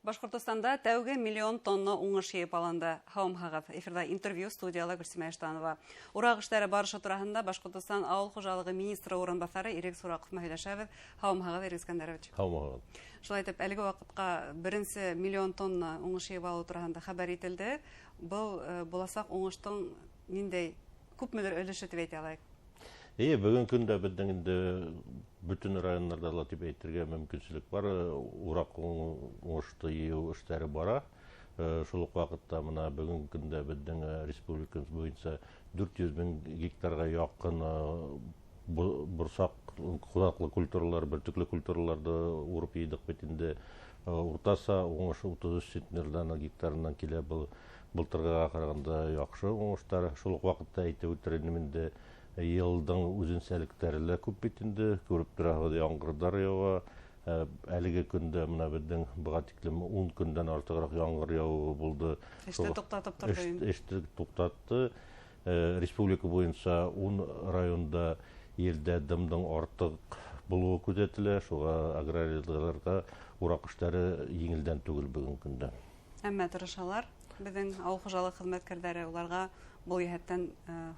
Башҡортостанда тәүге миллион тонна уңыш йыйып алынды. Һаумыһығыҙ. Эфирҙа интервью, студияла Гөлсимә Иштанова. Ураҡ эштәре барышы тураһында Башҡортостан ауыл хужалығы министры урынбаҫары Ирек Сураков менән һөйләшәбеҙ. Һаумыһығыҙ, Ирек Искәндәрович. Һаумыһығыҙ. Шулай итеп, әлеге ваҡытҡа беренсе миллион тонна уңыш йыйып алыу тураһында хәбәр ителде. Был буласаҡ уңыштың ниндәй күпмелер өлөшө тип әйтә алайыҡ? Эйе, бөгөн көндә беҙҙең инде бөтөн райондарҙа ла тип әйтергә мөмкинселек бар. Ураҡ уңышты йыйыу эштәре бара. Шул уҡ ваҡытта бына бөгөнгө көндә беҙҙең республикабыҙ буйынса 400 мең гектарға яҡын борсаҡ, ҡуҙаҡлы культуралар, бөртөклө культураларҙы урып йыйҙыҡ бит инде. Уртаса уңыш 33 центнерҙан гектарынан килә, был былтырғыға ҡарағанда яҡшы уңыштар. Шул уҡ ваҡытта әйтеп үтер инем инде, йылдың үҙенсәлектәре лә күп бит инде, күреп тораһығыҙ, ямғырҙар яуа. Әлеге көндә бына беҙҙең быға тиклем 10 көндән артығыраҡ ямғыр яуыуы булды. Эште туҡтатып торҙо инде. Эште туҡтатты. Республика буйынса 10 районда ерҙә дымдың артыҡ булыуы күҙәтелә. Шуға аграрийларға ураҡ эштәре еңелдән түгел бөгөнгө көндә. Әммә тырышалар беҙҙең ауыл хужалыҡ хеҙмәткәрҙәре, уларға был йәһәттән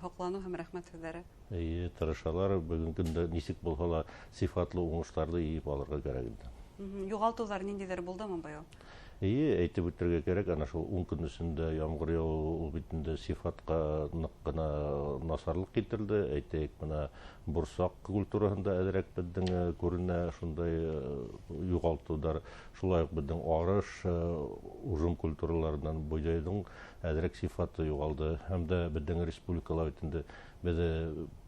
һоҡланыу һәм рәхмәт һүҙҙәре. Эйе, тырышалар. Бөгөнгө көндә нисек булһа ла сифатлы уңыштарҙы йыйып алырға кәрәк инде. Юғалтыуҙар ниндәйҙер булдымы быйыл? Эйе, әйтеп үтергә кәрәк, ана шул 10 көн эсендә ямғыр яуыуы ул бит инде сифатҡа ныҡ ҡына насарлыҡ килтерҙе. Әйтәйек, бына борсаҡ культураһында әҙерәк беҙҙең күренә шундай юғалтыуҙар. Шулай уҡ беҙҙең арыш, ужым культураларынан бойҙайҙың әҙерәк сифаты юғалды. Һәм дә беҙҙең республикала бит инде беҙ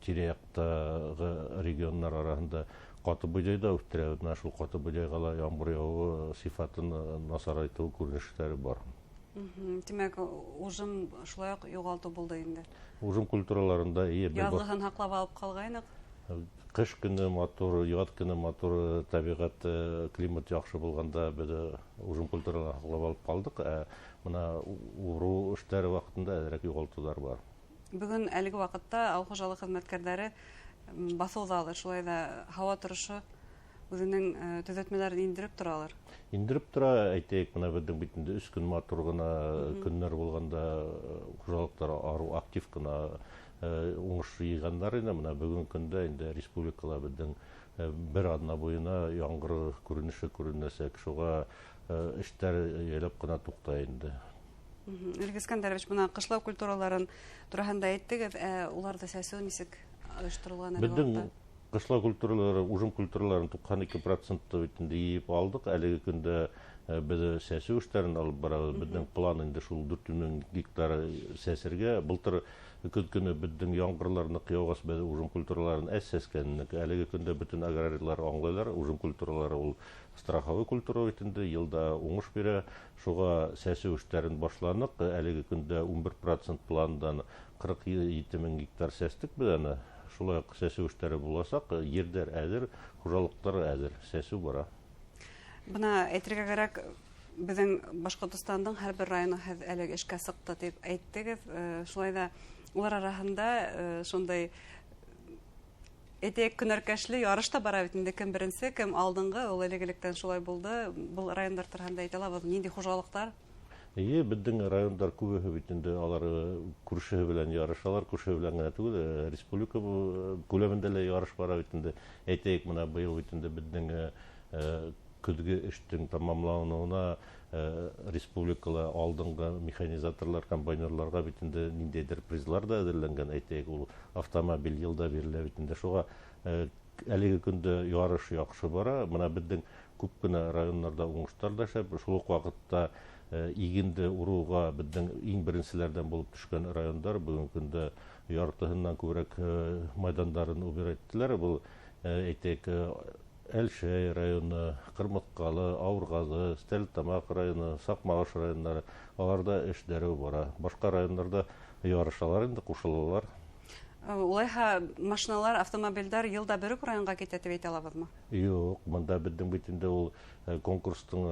тирә-яҡтағы региондар араһында ҡаты бойҙай ҙа үҫтерәбеҙ. Бына шул ҡаты бойҙайға ла ямғыр яуыуы сифатын насарайтыу күренештәре бар. Тимәк, ужым шулай уҡ юғалтыу булды инде. Ужым культураларында, эйе, бер Яҙлыһын һаҡлап алып ҡалғайныҡ. Ҡыш көнө матур, яҙ көнө матур, тәбиғәт, климат яҡшы булғанда беҙ ужым культураларын һаҡлап алып ҡалдыҡ. Ә бына урыу эштәре ваҡытында әҙерәк юғалтыуҙар бар. Бөгөн әлеге ваҡытта ауыл хужалыҡ хеҙмәткәрҙәре баҫыуҙалыр, шулай ҙа һауа торошо үҙенең төҙәтмәләрен индереп торалыр. Индереп тора, әйтәйек, бына беҙҙең бит инде 3 көн матур ғына көннәр булғанда хужалыҡтар арыу актив ҡына уңыш йыйғандар ине. Бына бөгөнгө көндә инде республикала беҙҙең бер аҙна буйына ямғыр күренеше күренәсәк. Шуға эштәр яйлап ҡына туҡтай инде. Ирек Искәндәрович, бына ҡышлау культураларын тураһында әйттегеҙ, ә уларҙы сәсеү нисек ойошторолған әлеге Беҙҙең ваҡытта? ҡышлау культуралары, ужым культураларын туҡһан ике процентты бит инде йыйып алдыҡ. Әлеге көндә беҙ сәсеү эштәрен алып барабыҙ. Беҙҙең план инде шул дүрт мең гектар сәсергә. Былтыр көҙ көнө беҙҙең ямғырлар ныҡ яуғас, беҙ ужым культураларын әҙ сәскәнек. Әлеге көндә бөтөн аграрийлар аңлайлар, ужым культуралары ул страховой культура бит инде, йылда уңыш бирә. Шуға сәсеү эштәрен башланыҡ. Әлеге көндә ун бер процент пландан ҡырыҡ ете мең гектар сәстек беҙ аны. Шулай уҡ сәсеү эштәре буласаҡ, ерҙәр әҙер, хужалыҡтар әҙер, сәсеү бара. Бына әйтергә кәрәк, беҙҙең Башҡортостандың һәр бер районы һеҙ әлеге эшкә сыҡты тип әйттегеҙ. Шулай ҙа улар араһында шундай әйтәйек, көнәркәшле ярыш та бара бит инде, кем беренсе, кем алдынғы, ул элек-электән шулай булды. Был райондар тураһында әйтә алабыҙ, ниндәй хужалыҡтар? Эйе, беҙҙең райондар күбеһе бит инде, алар күршеһе белән ярышалар, күршеһе белән генә түгел, республика күләмендә лә ярыш бара бит инде. Әйтәйек, бына быйыл бит инде беҙҙең көҙгө эштең тамамланыуына республикала алдынғы механизаторлар, комбайнерларға бит инде ниндәйҙер призлар да әҙерләнгән. Әйтәйек, ул автомобиль йылда бирелә бит инде. Шуға әлеге көндә ярыш яҡшы бара. Бына беҙҙең күп кенә райондарҙа уңыштар да шәп. Шул уҡ ваҡытта игенде урыуға беҙҙең иң беренселәрҙән булып төшкән райондар бөгөнгө көндә яртыһынан күберәк майҙандарын убирайттылар. Был әйтәйек, Әлшәй районы, Ҡырмыҫҡалы, Ауырғазы, Стәрлетамаҡ районы, Саҡмағош районнары, аларҙа эш дәрәү бара. Башҡа райондарҙа ярышалар инде, ҡушылалар. Улайһа, машиналар, автомобилдәр йылда бер үк районға китә тип әйтә алабыҙмы? Юҡ, бында беҙҙең бит инде ул конкурстың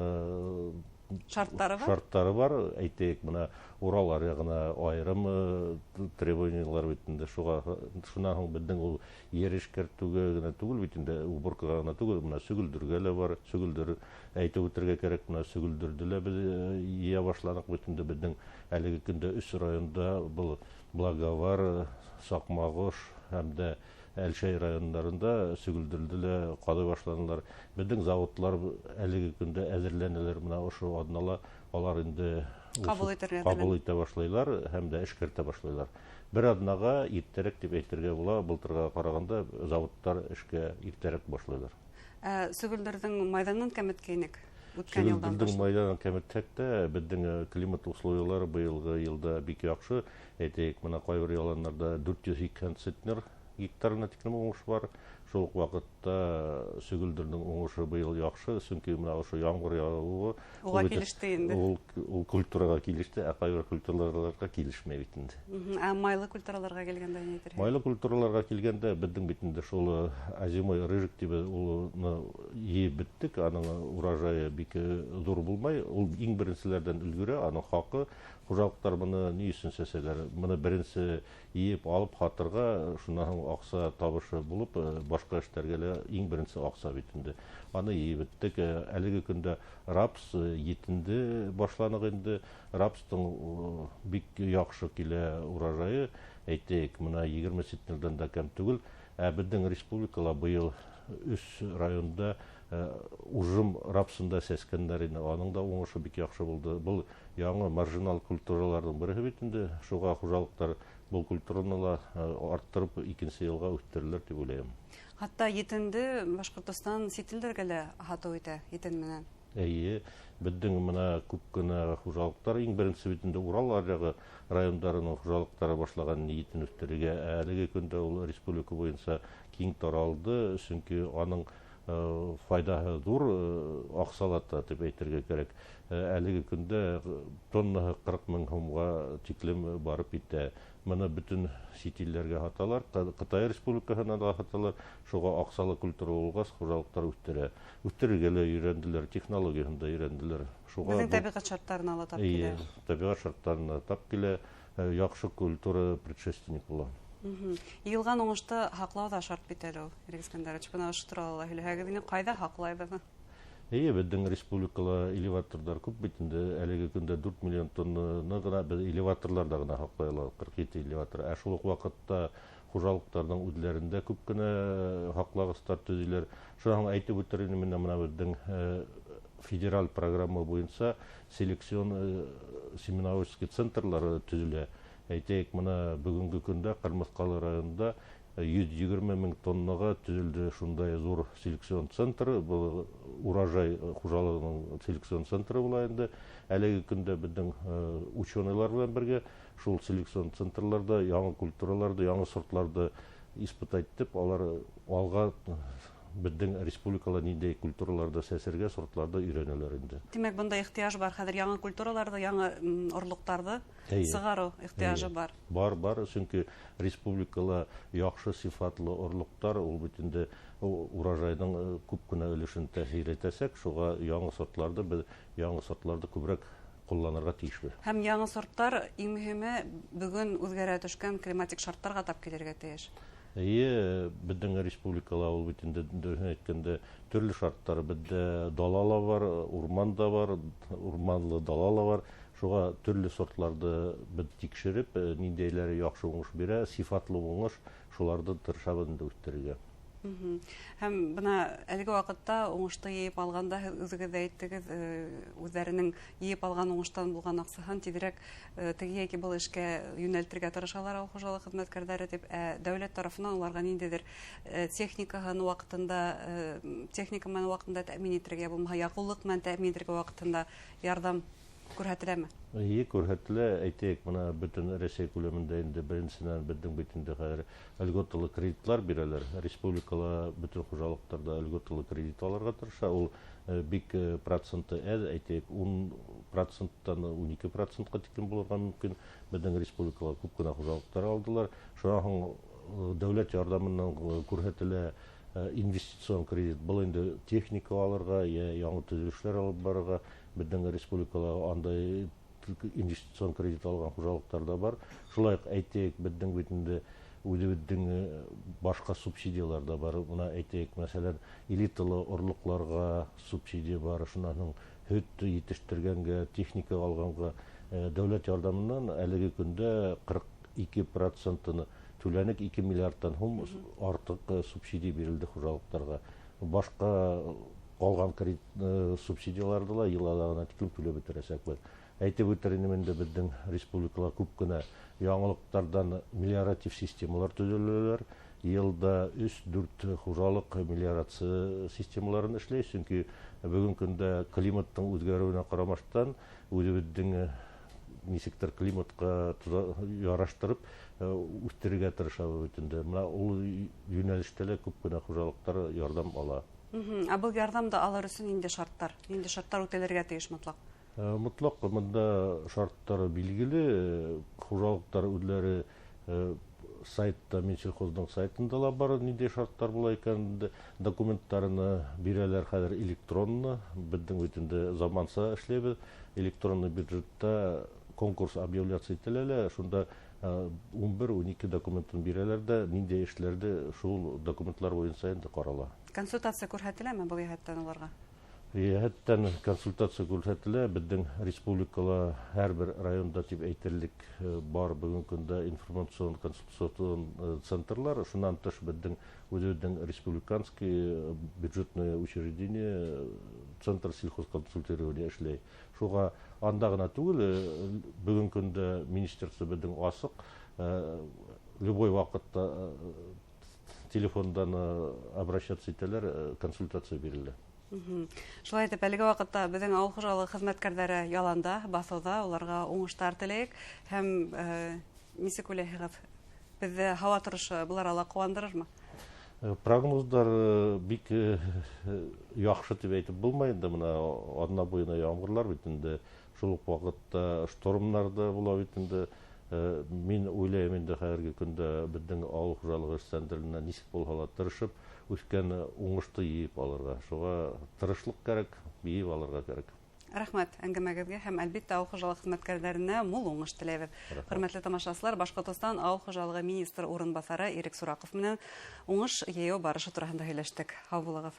шарттары бар. Шарттары бар. Әйтәйек, мына Урал аръяғына айырым требованиялар бит инде. Шуға шунан һуң беҙҙең ул ер эшкәртеүгә генә түгел бит инде, уборкаға ғына түгел, мына сөгөлдөргә лә бар. Сөгөлдөр әйтеп үтергә кәрәк, мына сөгөлдөрҙө лә беҙ йыя башланыҡ бит инде. Беҙҙең әлеге көндә 3 районда был Благовар, Саҡмағош һәм дә Әлшәй райондарында сөгөлдөрҙө лә ҡаҙый башланылар. Беҙҙең заводлар әлеге көндә әҙерләнәләр, мына ошо аҙнала алар инде ҡабул итергә ҡабул итә башлайлар һәм дә эшкәртә башлайлар. Бер аҙнаға иртәрәк тип әйтергә була, былтырға ҡарағанда заводтар эшкә иртәрәк башлайлар. Сөгөлдөрҙөң майҙанын кәметкәйнек үткән йылдан Сөгөлдөрҙөң майҙанын кәметһәк тә, беҙҙең климат условиялары быйылғы йылда бик яҡшы. Әйтәйек, мына ҡайбер яландарҙа 480 центнер гектарына тиклем уңыш бар. Шул уҡ ваҡытта сөгөлдөрҙөң уңышы быйыл яҡшы, сөнки мына ошо ямғыр яуыуы уға килеште инде. Ул культураға килеште, ә ҡайбер культураларға килешмәй бит инде. Ә майлы культураларға килгәндә ни әйтерһең? Майлы культураларға килгәндә беҙҙең бит инде шул озимой рыжик тип уны йыйып бөттөк, аның урожайы бик ҙур булмай, ул иң беренселәрҙән өлгөрә, аның хаҡы. Хужалыҡтар быны ни өсөн сәсәләр? Быны беренсе йыйып алып һатырға, шунан һуң аҡса табышы булып, башҡа эштәргә лә иң беренсе аҡса бит инде. Аны йыйып бөттөк. Әлеге көндә рапс етенде башланыҡ инде. Рапстың бик яҡшы килә урожайы. Әйтәйек, мына 20 центнерҙән дә кәм түгел. Ә беҙҙең республикала быйыл 3 районда ужым рапсында сәскәндәр ине. Аның да уңышы бик яҡшы булды. Был яңы маржинал культураларҙың береһе бит инде. Шуға хужалыҡтар был культураны ла арттырып икенсе йылға үҫтерерләр тип уйлайым. Хатта етенде Башҡортостан сит илдәргә лә һатыу итә етен менән. Эйе, беҙҙең мына күп кенә хужалыҡтар, иң беренсе бит инде Урал аръяғы райондарының хужалыҡтары башлаған етен үҫтерергә. Әлеге көндә ул республика буйынса киң таралды, сөнки аның файдаһы ҙур, аҡсалата тип әйтергә кәрәк. Әлеге көндә тоннаһы 40 мең һумға тиклем барып етә. Быны бөтөн сит илдәргә һаталар, Ҡытай Республикаһына ла һаталар. Шуға аҡсалы культура булғас, хужалыҡтар үҫтерә. Үҫтерергә лә өйрәнделәр, технологияһын да өйрәнделәр. Шуға Беҙҙең был тәбиғәт шарттарына ла тап Эйе, килә. тәбиғәт шарттарына тап килә. Яҡшы культура предшественник була. Йыйылған уңышты һаҡлау ҙа шарт бит әле ул, Ирек Искәндәрович. Бына ошо турала ла һөйләһәгеҙ ине, ҡайҙа һаҡлайбыҙ? Эйе, беҙҙең республикала элеваторҙар күп бит инде. Әлеге көндә 4 миллион тоннаны ғына беҙ элеваторларҙа ғына һаҡлай алабыҙ, 47 элеватор. Ә шул уҡ ваҡытта хужалыҡтарҙың үҙләрендә күп кенә һаҡлағыстар төҙөйләр. Шунан һуң әйтеп үтер инем, мына беҙҙең федераль программа буйынса селекцион семеноводческий центрлар төҙөлә. Әйтәйек, мына бөгөнгө көндә Ҡырмыҫҡалы районында 120 мең тоннаға төҙөлдө шундай ҙур селекцион центр. Был урожай хужалығының селекцион центры була инде. Әлеге көндә беҙҙең ученыйлар менән бергә шул селекцион центрларда яңы культураларҙы, яңы сортларҙы испытать итеп, алар алға беҙҙең республикала ниндәй культураларҙы сәсергә, сортларҙы өйрәнәләр инде. Тимәк, бында ихтыяж бар. Хәҙер яңы культураларҙы, яңы орлоҡтарҙы сығарыу ихтыяжы бар. Бар, бар. Сөнки республикала яҡшы сифатлы орлоҡтар, ул бит инде урожайҙың күп кенә өлөшөн тәьҫир итәсәк. Шуға яңы сортларҙы беҙ яңы сортларҙы күберәк ҡулланырға тейешбеҙ. Һәм яңы сорттар, иң мөһиме, бөгөн үҙгәрә төшкән климатик шарттарға тап килергә тейеш. Эйе, беҙҙең республикала ул бит инде, дөрөҫөн әйткәндә, төрлө шарттар. Беҙҙә дала ла бар, урман да бар, урманлы дала ла бар. Шуға төрлө сортларҙы беҙ тикшереп, ниндәйләре яҡшы уңыш бирә, сифатлы уңыш, шуларҙы тырышабыҙ инде үҫтерергә. Һәм бына әлеге ваҡытта уңышты йыйып алғанда, һеҙ үҙегеҙ ҙә әйттегеҙ, үҙҙәренең йыйып алған уңыштан булған аҡсаһын тиҙерәк теге йәки был эшкә йүнәлтергә тырышалар ауыл хужалыҡ хеҙмәткәрҙәре тип. Дәүләт тарафынан уларға ниндәйҙер техникаһын ваҡытында, техника менән ваҡытында тәьмин итергә, булмаһа яҡулыҡ менән тәьмин итергә ваҡытында ярҙам күрһәтеләме? Эйе, күрһәтелә. Әйтәйек, бына бөтөн Рәсәй күләмендә инде беренсенән беҙҙең бит инде хәҙер льготалы кредитлар бирәләр. Республикала бөтөн хужалыҡтарҙа льготалы кредит алырға тырыша. Ул бик проценты әҙ, әйтәйек, ун проценттан ун ике процентҡа тиклем булырға мөмкин. Беҙҙең республикала күп кенә хужалыҡтар алдылар. Шунан һуң дәүләт ярҙамынан күрһәтелә Инвестицион кредит был инде техника алырға, йә яңы төҙөлөштәр алып барырға. Беҙҙең республикала андай инвестицион кредит алған хужалыҡтар да бар. Шулай уҡ әйтәйек, беҙҙең бит инде үҙебеҙҙең башҡа субсидиялар да бар. Бына әйтәйек, мәҫәлән, элиталы орлоҡларға субсидия бар, шунан һуң һөт етештергәнгә, техника алғанға дәүләт ярҙамынан әлеге көндә 42%-ны түләнек, 2 миллиардтан һум артыҡ субсидия бирелде хужалыҡтарға. Башҡа ҡалған кредит субсидияларҙы ла йыл аҙағына тиклем түләп бөтөрәсәкбеҙ. Әйтеп үтер инем инде, беҙҙең республикала күп кенә яңылыҡтарҙан мелиоратив системалар төҙөләләр. Йылда 3-4 хужалыҡ мелиорация системаларын эшләй, сөнки бөгөн көндә климаттың үҙгәреүенә ҡарамаҫтан үҙебеҙҙең нисектер климатҡа яраштырып үҫтерергә тырышабыҙ бит инде. Бына ул йүнәлештә лә күп кенә хужалыҡтар ярҙам ала. Ә был ярҙамды алыр өсөн ниндәй шарттар? Ниндәй шарттар үтәлергә тейеш мотлаҡ? Мотлаҡ бында шарттар билгеле. Хужалыҡтар үҙләре сайтта, Минсельхоздың сайтында ла бар ниндәй шарттар була икән, документтарны бирәләр хәҙер электронно. Беҙҙең бит инде заманса эшләйбеҙ. Электронный бюджетта конкурс объявляться ителә лә, шунда 11-12 документын бирәләр ҙә, ниндәй эшләрҙе шул документлар буйынса инде ҡарала. Консультация күрһәтеләме был йәһәттән уларға? Йәһәттән консультация күрһәтелә. Беҙҙең республикала һәр бер районда тип әйтерлек бар бөгөнгө көндә информацион консультацион центрлар. Шунан тыш беҙҙең үҙебеҙҙең республиканский бюджетное учреждение центр сельхозконсультирования эшләй. Шуға анда ғына түгел, бөгөнгө көндә министерство беҙҙең асыҡ, любой ваҡытта телефондан обращаться итәләр, консультация бирелә. Шулай итеп, әлеге ваҡытта беҙҙең ауыл хужалығы хеҙмәткәрҙәре яланда, баҫыуҙа, уларға уңыштар теләйек. Һәм нисек уйлайһығыҙ, беҙҙе һауа торошо был арала ҡыуандырырмы? Прогноздар бик яҡшы тип әйтеп булмай инде, бына аҙна буйына ямғырлар бит инде, шул уҡ ваҡытта штормнар да була бит инде. Мин уйлайым инде, хәҙерге көндә беҙҙең ауыл хужалығы эшсәндәренә нисек булһа ла тырышып үҫкән уңышты йыйып алырға. Шуға тырышлыҡ кәрәк, йыйып алырға кәрәк. Рәхмәт әңгәмәгеҙгә һәм әлбиттә ауыл хужалығы хеҙмәткәрҙәренә мул уңыш теләйбеҙ. Хөрмәтле тамашасылар, Башҡортостан ауыл хужалығы министры урынбаҫары Ирек Сураков менән уңыш йыйыу барышы тураһында һөйләштек. Һау булығыҙ.